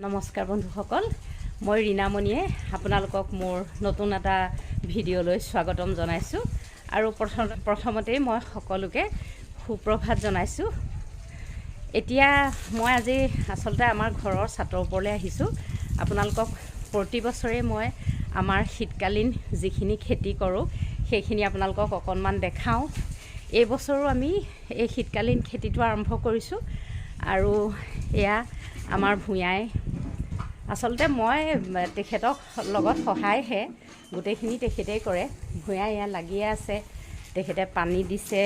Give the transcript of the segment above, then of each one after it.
নমস্কাৰ বন্ধুসকল, মই ৰীণামণিয়ে আপোনালোকক মোৰ নতুন এটা ভিডিঅ'লৈ স্বাগতম জনাইছোঁ আৰু প্ৰথমতেই মই সকলোকে সুপ্ৰভাত জনাইছোঁ। এতিয়া মই আজি আচলতে আমাৰ ঘৰৰ ছাতৰ ওপৰলৈ আহিছোঁ। আপোনালোকক প্ৰতি বছৰেই মই আমাৰ শীতকালীন যিখিনি খেতি কৰোঁ, সেইখিনি আপোনালোকক অকণমান দেখাওঁ। এই বছৰো আমি এই শীতকালীন খেতিটো আৰম্ভ কৰিছোঁ আৰু এয়া আমাৰ ভূঞাই, আচলতে মই তেখেতক লগত সহায়হে, গোটেইখিনি তেখেতেই কৰে। ভূঞাই এয়া লাগিয়ে আছে, তেখেতে পানী দিছে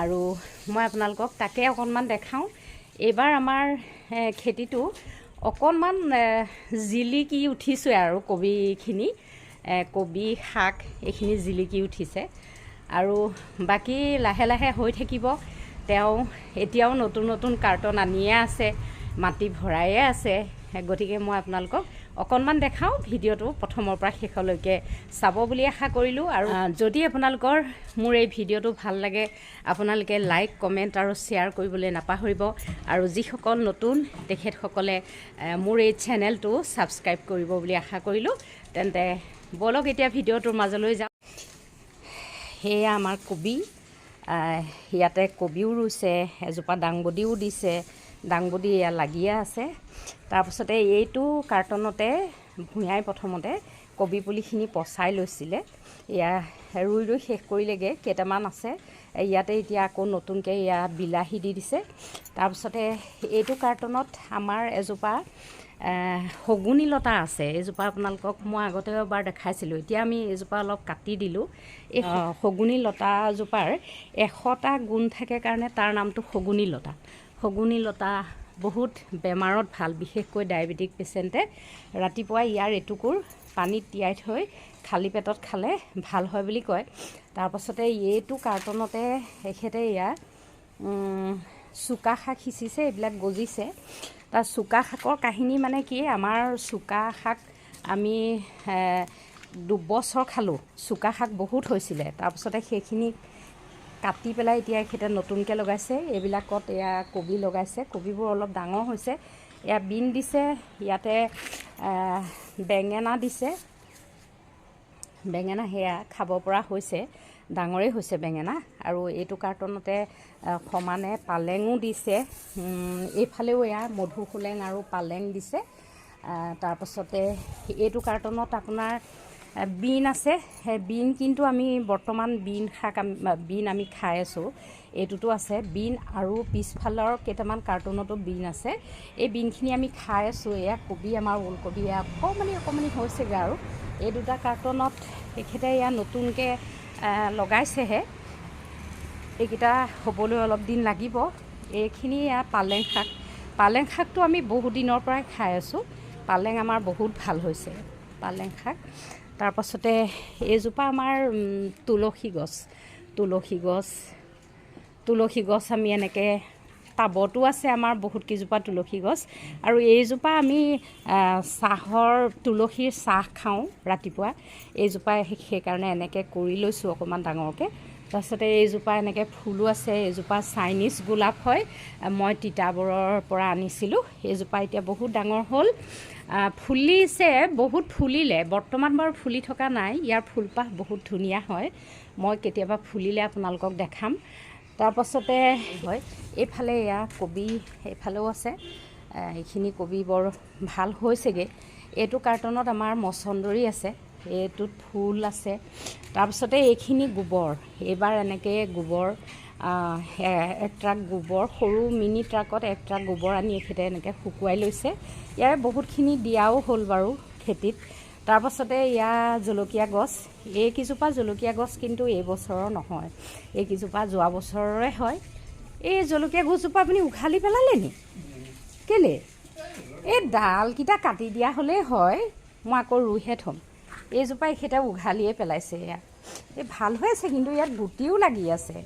আৰু মই আপোনালোকক তাকে অকণমান দেখাওঁ। এইবাৰ আমাৰ খেতিটো অকণমান জিলিকি উঠিছে আৰু কবিখিনি, কবি, শাক এইখিনি জিলিকি উঠিছে আৰু বাকী লাহে লাহে হৈ থাকিব। তেওঁ এতিয়াও নতুন নতুন কাৰ্টন আনিয়ে আছে, মাটি ভৰায়ে আছে। গতিকে মই আপোনালোকক অকণমান দেখাওঁ। ভিডিঅ'টো প্ৰথমৰ পৰা শেষলৈকে চাব বুলি আশা কৰিলোঁ আৰু যদি আপোনালোকৰ মোৰ এই ভিডিঅ'টো ভাল লাগে, আপোনালোকে লাইক, কমেণ্ট আৰু শ্বেয়াৰ কৰিবলৈ নাপাহৰিব আৰু যিসকল নতুন, তেখেতসকলে মোৰ এই চেনেলটো ছাবস্ক্ৰাইব কৰিব বুলি আশা কৰিলোঁ। তেন্তে ব'লক, এতিয়া ভিডিঅ'টোৰ মাজলৈ যাওঁ। সেয়া আমাৰ কবি। ইয়াতে কবিও ৰুইছে, এজোপা দাংবডিও দিছে। দাংবডি এয়া লাগিয়ে আছে। তাৰপাছতে এইটো কাৰ্টনতে ভূঞাই প্ৰথমতে কবি পুলিখিনি পচাই লৈছিলে। এয়া ৰুই ৰুই শেষ কৰিলেগৈ, কেইটামান আছে ইয়াতে। এতিয়া আকৌ নতুনকৈ এয়া বিলাহী দি দিছে। তাৰপিছতে এইটো কাৰ্টনত আমাৰ এজোপা শগুনী লতা আছে। এইজোপা আপোনালোকক মই আগতেও এবাৰ দেখাইছিলোঁ। এতিয়া আমি এইজোপা অলপ কাটি দিলোঁ। এই শগুনী লতাজোপাৰ 100টা গুণ থাকে কাৰণে তাৰ নামটো শগুনী লতা। শগুনী লতা বহুত বেমাৰত ভাল, বিশেষকৈ ডায়েবেটিক পেচেণ্টে ৰাতিপুৱা ইয়াৰ এটুকুৰ পানীত তিয়াই থৈ খালী পেটত খালে ভাল হয় বুলি কয়। তাৰপাছতে এইটো কাৰ্টনতে এখেতে ইয়াৰ চুকা শাক সিঁচিছে, এইবিলাক গজিছে। তাৰ চুকা শাকৰ কাহিনী মানে কি, আমাৰ চুকা শাক আমি 2 বছৰ খালোঁ। চুকা শাক বহুত হৈছিলে। তাৰপিছতে সেইখিনি কাটি পেলাই এতিয়া এখেতে নতুনকৈ লগাইছে। এইবিলাকত এয়া কবি লগাইছে, কবিবোৰ অলপ ডাঙৰ হৈছে। এয়া বিন দিছে, ইয়াতে বেঙেনা দিছে। বেঙেনা সেয়া খাব পৰা হৈছে, ডাঙৰেই হৈছে বেঙেনা। আৰু এইটো কাৰ্টনতে সমানে পালেঙো দিছে। এইফালেও এয়া মধুসোলেং আৰু পালেং দিছে। তাৰপাছতে এইটো কাৰ্টনত আপোনাৰ বিন আছে। সেই বিন কিন্তু আমি বৰ্তমান বিন শাক আমি, বিন আমি খাই আছোঁ। এইটোতো আছে বিন আৰু পিছফালৰ কেইটামান কাৰ্টুনতো বিন আছে। এই বিনখিনি আমি খাই আছোঁ। এয়া কবি, আমাৰ ওলকবি এয়া অকণমানি অকণমানি হৈছেগৈ। আৰু এই দুটা কাৰ্টনত এখেতে এয়া নতুনকৈ লগাইছেহে। এইকেইটা হ'বলৈ অলপ দিন লাগিব। এইখিনি এয়া পালেং শাক। পালেং শাকটো আমি বহুত দিনৰ পৰাই খাই আছোঁ। পালেং আমাৰ বহুত ভাল হৈছে পালেং শাক। তাৰপাছতে এইজোপা আমাৰ তুলসী গছ। তুলসী গছ, তুলসী গছ আমি এনেকৈ টাবতো আছে আমাৰ বহুত কেইজোপা তুলসী গছ। আৰু এইজোপা আমি চাহৰ, তুলসীৰ চাহ খাওঁ ৰাতিপুৱা। এইজোপা সেইকাৰণে এনেকৈ কৰি লৈছোঁ অকণমান ডাঙৰকৈ। তাৰপিছতে এইজোপা এনেকৈ ফুলো আছে। এইজোপা চাইনিজ গোলাপ হয়, মই তিতাবৰৰ পৰা আনিছিলোঁ। এইজোপা এতিয়া বহুত ডাঙৰ হ'ল, ফুলিছে, বহুত ফুলিলে। বৰ্তমান বাৰু ফুলি থকা নাই। ইয়াৰ ফুলপাহ বহুত ধুনীয়া হয়। মই কেতিয়াবা ফুলিলে আপোনালোকক দেখাম। তাৰপাছতে হয় এইফালে এয়া কবি, এইফালেও আছে। এইখিনি কবি বৰ ভাল হৈছেগৈ। এইটো কাৰ্টনত আমাৰ মচন্দৰী আছে, এইটোত ফুল আছে। তাৰপিছতে এইখিনি গোবৰ। এইবাৰ এনেকৈ গোবৰ এক ট্ৰাক গোবৰ, সৰু মিনি ট্ৰাকত এক ট্ৰাক গোবৰ আনি এখেতে এনেকৈ শুকুৱাই লৈছে। ইয়াৰে বহুতখিনি দিয়াও হ'ল বাৰু খেতিত। তাৰপাছতে ইয়াৰ জলকীয়া গছ। এইকেইজোপা জলকীয়া গছ কিন্তু এই বছৰৰ নহয়, এইকেইজোপা যোৱা বছৰৰে হয়। এই জলকীয়া গছজোপা আপুনি উঘালি পেলালে নি? কেলে? এই ডালকেইটা কাটি দিয়া হ'লেই হয়, মই আকৌ ৰুইহে থ'ম। এইজোপা এখেতে উঘালিয়ে পেলাইছে। এয়া এই ভাল হৈ আছে, কিন্তু ইয়াত গুটিও লাগি আছে।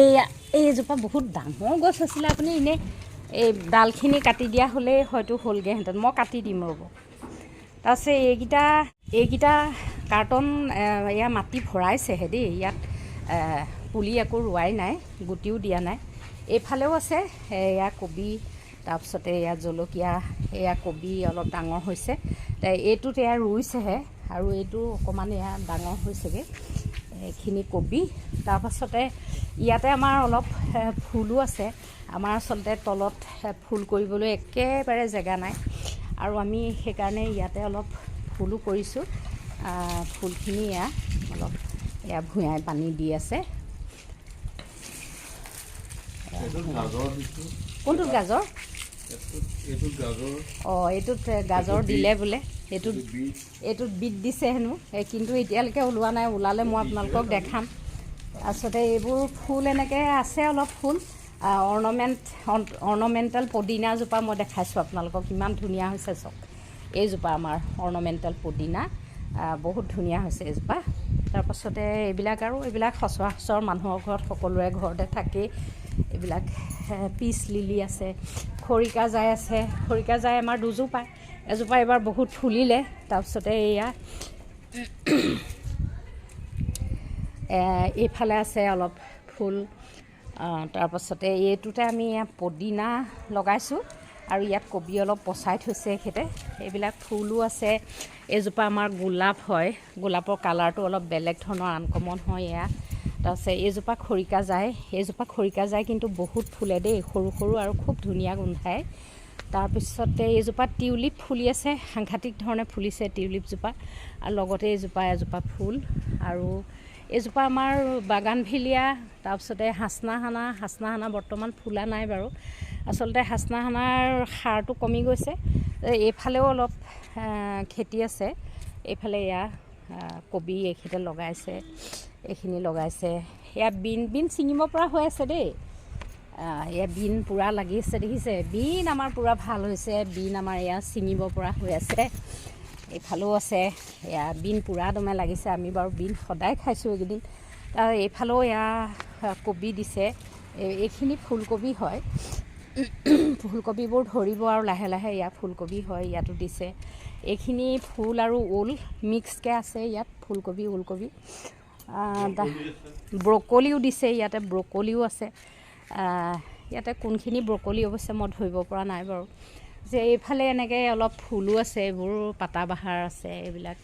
এইয়া এইজোপা বহুত ডাঙৰ গছ আছিলে। আপুনি এনেই এই ডালখিনি কাটি দিয়া হ'লেই হয়তো হ'লগৈহেঁতেন। মই কাটি দিম, ৰ'ব। তাৰপিছত এইকেইটা কাৰ্টন এয়া মাটি ভৰাইছেহে দেই। ইয়াত পুলি একো ৰোৱাই নাই, গুটিও দিয়া নাই। এইফালেও আছে এয়া কবি। তাৰপিছতে এয়া জলকীয়া, এয়া কবি অলপ ডাঙৰ হৈছে। এইটোত এয়া ৰুইছেহে আৰু এইটো অকণমান এয়া ডাঙৰ হৈছেগৈ এইখিনি কবি। তাৰপাছতে ইয়াতে আমাৰ অলপ ফুলো আছে। আমাৰ আচলতে তলত ফুল কৰিবলৈ একেবাৰে জেগা নাই আৰু আমি সেইকাৰণে ইয়াতে অলপ ফুলো কৰিছোঁ। ফুলখিনি এয়া অলপ এয়া ভূঞাই পানী দি আছে। কোনটোত গাজৰ? অঁ, এইটোত গাজৰ দিলে বোলে, এইটোত বিট দিছে হেনো, কিন্তু এতিয়ালৈকে ওলোৱা নাই। ওলালে মই আপোনালোকক দেখাম। তাৰপিছতে এইবোৰ ফুল এনেকৈ আছে অলপ ফুল। অৰ্ণমেণ্টেল পদিনাজোপা মই দেখাইছোঁ আপোনালোকক, ইমান ধুনীয়া হৈছে চাওক। এইজোপা আমাৰ অৰ্ণমেণ্টেল পদিনা, বহুত ধুনীয়া হৈছে এইজোপা। তাৰপাছতে এইবিলাক আৰু এইবিলাক সচৰাচৰ মানুহৰ ঘৰত সকলোৰে ঘৰতে থাকেই। এইবিলাক পিচ লিলি আছে, খৰিকা জাই আছে। খৰিকা জাই আমাৰ দুজোপা, এজোপা এইবাৰ বহুত ফুলিলে। তাৰপিছতে এয়া এইফালে আছে অলপ ফুল। তাৰপাছতে এইটোতে আমি পদিনা লগাইছোঁ আৰু ইয়াত কবি অলপ পচাই থৈছে এখেতে। এইবিলাক ফুলো আছে। এইজোপা আমাৰ গোলাপ হয়, গোলাপৰ কালাৰটো অলপ বেলেগ ধৰণৰ, আনকমন হয় এয়া। তাৰপিছত এইজোপা খৰিকা জাই, এইজোপা খৰিকা জাই কিন্তু বহুত ফুলে দেই, সৰু সৰু আৰু খুব ধুনীয়া গোন্ধায়। তাৰপিছতে এইজোপা টিউলিপ ফুলি আছে, সাংঘাতিক ধৰণে ফুলিছে টিউলিপজোপা। আৰু লগতে এইজোপা এজোপা ফুল। আৰু এইজোপা আমাৰ বাগানভিলিয়া। তাৰপিছতে হাচনাহানা, হাচনাহানা বৰ্তমান ফুলা নাই বাৰু। আচলতে হাচনাহানাৰ সাৰটো কমি গৈছে। এইফালেও অলপ খেতি আছে। এইফালে এয়া কবি এইখিনিতে লগাইছে, এইখিনি লগাইছে। এয়া বিন বিন ছিঙিব পৰা হৈ আছে দেই। এয়া বিন পূৰা লাগি আছে, দেখিছে? বিন আমাৰ পূৰা ভাল হৈছে। বিন আমাৰ এয়া ছিঙিব পৰা হৈ আছে। এইফালেও আছে, এয়া বিন পূৰা দমে লাগিছে। আমি বাৰু বিন সদায় খাইছোঁ এইকেইদিন। তাৰ এইফালেও এয়া কবি দিছে। এইখিনি ফুলকবি হয়, ফুলকবিবোৰ ধৰিব আৰু লাহে লাহে এয়া ফুলকবি হয়, ইয়াতো দিছে। এইখিনি ফুল আৰু ওল মিক্সকৈ আছে ইয়াত, ফুলকবি ওলকবি। ব্ৰকলিও দিছে ইয়াতে, ব্ৰকলিও আছে। ইয়াতে কোনখিনি ব্ৰকলি অৱশ্যে মই ধৰিব পৰা নাই বাৰু। যে এইফালে এনেকৈ অলপ ফুলো আছে, এইবোৰ পাতা বাহাৰ আছে এইবিলাক।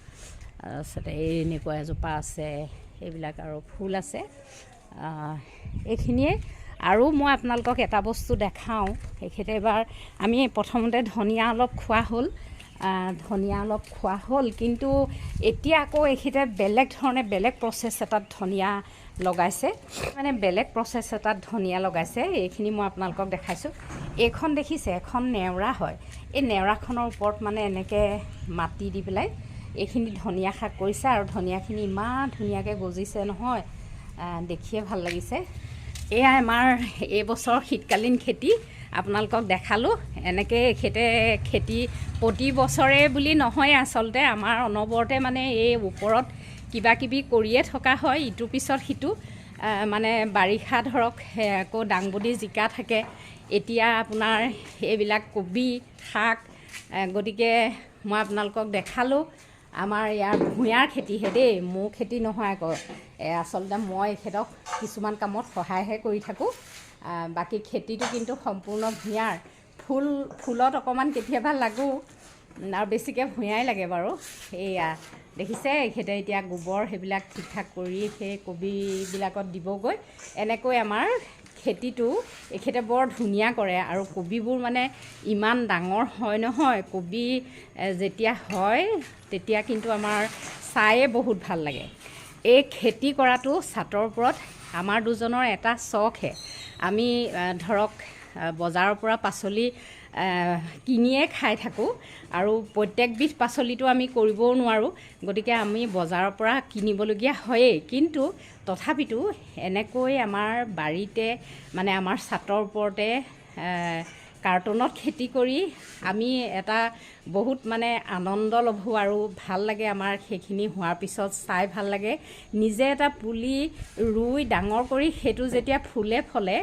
তাৰপিছতে এই এনেকুৱা এজোপা আছে, এইবিলাক আৰু ফুল আছে। এইখিনিয়ে। আৰু মই আপোনালোকক এটা বস্তু দেখাওঁ। এইখিনিতে এবাৰ আমি প্ৰথমতে ধনিয়া অলপ খোৱা হ'ল, ধনিয়া অলপ খোৱা হ'ল, কিন্তু এতিয়া আকৌ এইখিনিতে বেলেগ ধৰণে বেলেগ প্ৰচেছ এটাত ধনিয়া লগাইছে, মানে বেলেগ প্ৰচেছ এটাত ধনিয়া লগাইছে। এইখিনি মই আপোনালোকক দেখাইছোঁ। এইখন দেখিছে, এখন নেওৰা হয়। এই নেওৰাখনৰ ওপৰত মানে এনেকৈ মাটি দি পেলাই এইখিনি ধনিয়া শাক কৰিছে আৰু ধনিয়াখিনি ইমান ধুনীয়াকৈ গজিছে নহয়, দেখিয়ে ভাল লাগিছে। এয়া আমাৰ এইবছৰ শীতকালীন খেতি আপোনালোকক দেখালোঁ। এনেকৈ এখেতে খেতি প্ৰতি বছৰে বুলি নহয়, আচলতে আমাৰ অনবৰতে মানে এই ওপৰত কিবা কিবি কৰিয়ে থকা হয়, ইটোৰ পিছত সিটো। মানে বাৰিষা ধৰক আকৌ দাংবডি জিকা থাকে, এতিয়া আপোনাৰ এইবিলাক কবি শাক। গতিকে মই আপোনালোকক দেখালোঁ আমাৰ ইয়াৰ ভূঞাৰ খেতিহে দেই, মোৰ খেতি নহয় আকৌ। আচলতে মই এখেতক কিছুমান কামত সহায়হে কৰি থাকোঁ, বাকী খেতিটো কিন্তু সম্পূৰ্ণ ভূঞাৰ। ফুলত অকণমান কেতিয়াবা লাগোঁ আৰু বেছিকৈ ভূঞাই লাগে বাৰু। এয়া দেখিছে এখেতে এতিয়া গোবৰ সেইবিলাক ঠিক ঠাক কৰি সেই কবিবিলাকত দিবগৈ। এনেকৈ আমাৰ খেতিটো এখেতে বৰ ধুনীয়া কৰে আৰু কবিবোৰ মানে ইমান ডাঙৰ হয় নহয়, কবি যেতিয়া হয় তেতিয়া কিন্তু আমাৰ চায়ে বহুত ভাল লাগে। এই খেতি কৰাটো ছাটৰ ওপৰত আমাৰ দুজনৰ এটা চখহে। আমি ধৰক বজাৰৰ পৰা পাচলি কিনিয়ে খাই থাকোঁ আৰু প্ৰত্যেকবিধ পাচলিটো আমি কৰিবও নোৱাৰোঁ, গতিকে আমি বজাৰৰ পৰা কিনিবলগীয়া হয়েই। কিন্তু তথাপিতো এনেকৈ আমাৰ বাৰীতে মানে আমাৰ ছাটৰ ওপৰতে কাৰ্টুনত খেতি কৰি আমি এটা বহুত মানে আনন্দ লভোঁ আৰু ভাল লাগে আমাৰ সেইখিনি হোৱাৰ পিছত চাই ভাল লাগে। নিজে এটা পুলি ৰুই ডাঙৰ কৰি সেইটো যেতিয়া ফুলে ফলে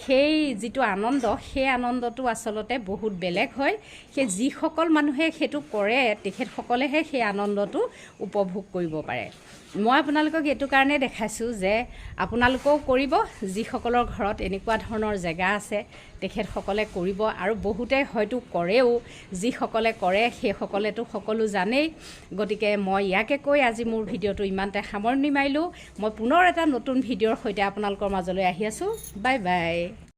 সেই যিটো আনন্দ, সেই আনন্দটো আচলতে বহুত বেলেগ হয়। সেই যিসকল মানুহে সেইটো কৰে তেখেতসকলেহে সেই আনন্দটো উপভোগ কৰিব পাৰে। মই আপোনালোকক এইটো কাৰণে দেখাইছোঁ যে আপোনালোকেও কৰিব, যিসকলৰ ঘৰত এনেকুৱা ধৰণৰ জেগা আছে তেখেতসকলে কৰিব, আৰু বহুতে হয়তো কৰেও। যিসকলে কৰে সেইসকলেতো সকলো জানেই। গতিকে মই ইয়াকে কৈ আজি মোৰ ভিডিঅ'টো ইমানতে সামৰণি মাৰিলোঁ। মই পুনৰ এটা নতুন ভিডিঅ'ৰ সৈতে আপোনালোকৰ মাজলৈ আহি আছোঁ। Bye bye.